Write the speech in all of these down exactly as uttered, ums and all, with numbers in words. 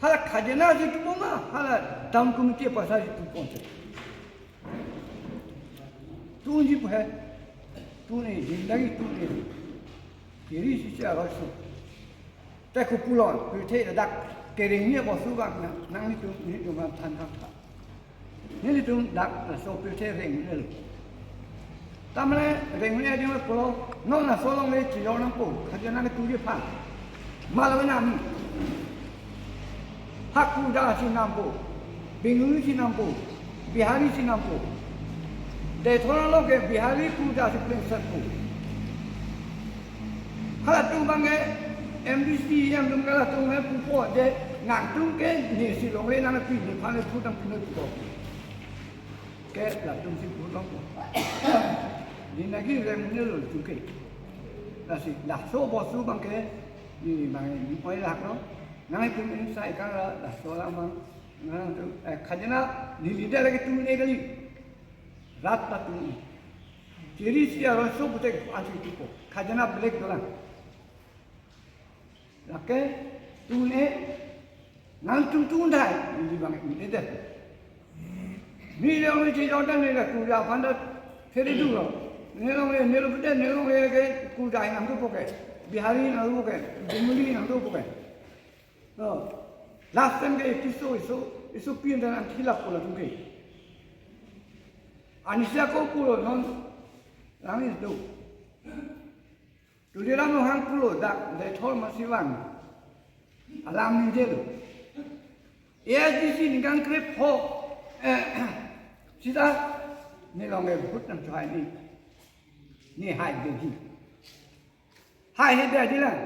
Hala khajana si tu ma, hala town committee paisa si tu ponte. Tu-unji pu he, tu-un-e, jindagi tu-un-e. Kiri sisi aroi so. Te kopi pulo, pirthe ladak kereng ni bosu bang na, nanglitum, nelitum aphan than tha. Nelitum dak laso pirthe reng nelo. Tamane reng ne adim pulo, non laso along le chijor nangpo, khajana le tuji aphan. Malawi nami. Ha Kurdar si nampo, Bengali si nampo, Bihari si nampo. Deithor along ke Bihari Kurdar si pleng setpo. Halatum abang ke M D C, M dum ke latum ke pupo je nangtum ke ne si longle nangpi nephan le thu tang pine pupo. Ke latum si pu longpo. Jindagi reng nelo latum ke. Lasi laso bosu abang ke, ne abang ne oi lak lo. Nangtum insai kang la, laso alam abang. Nangtum, eh, khajana neli dak lagi tu-un-e kali. Rat ta tu-un-e. Kiri sisi aroi so pute ansi tupo. Khajana black dolang. Lake tu-un-e, nangtum tu-un-e dai, neli abang ne det. Ne along le chijor dan ne la Kurdar aphan ta theri dolo. Ne along le, ne along le pute, ne along le ke Kurdar nangdopo ke. Bihari nangdopo ke, Bengali nangdopo ke. No. Last time ke piso iso, iso pin dan an thilap ko latum ke. Anisa ko pulo non, lang is do. Tuliram Ronghang pulo dak Deithor masi vang. Alam ningjelo. A S D C ningkan krepho, eh, sita ne along le vote nangchohai ni. Ne hai de di. Hai he de di lang.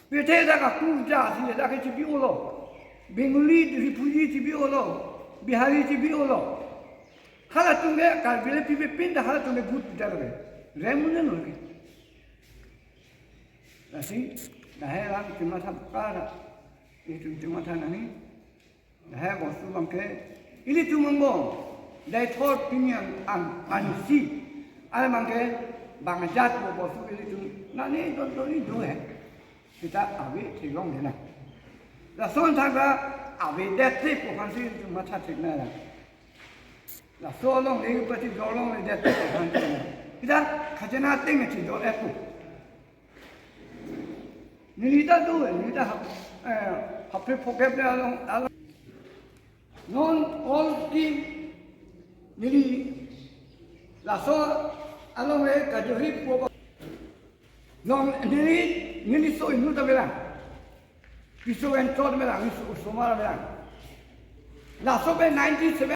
Pirthe dak a Kurdar si dak ke chibi-olo. Bengali refugee chibi-olo. Bihari chibi-olo. Halatum ke Karbi le pipe pin ta halatum ke vote pi dalo ke. Reng nelo ke. Lasi, lahai alam chingmatha pukara, itum chingmatha nangji, lahai bosu abang ke, ilitum angbong, Deithor pini ang, ang, ansi, alam abang ke, bang ajat bo bosu ilitum, nani don don ni do he. Sita ave theklong de na. Lason thangta, ave det te pu aphan si itum matha thek na la. Laso along le pachijor longle det te pu aphan si na. Sita khajana ateng chijor-etpo. Neli ta do, neli ta hap, eh, hapre phokep le along, along. Non all team neli laso along le kajori po. Non neli, neli so inut ta melang. Piso enchot melang, iso osomar melang. Laso pen nineteen seventy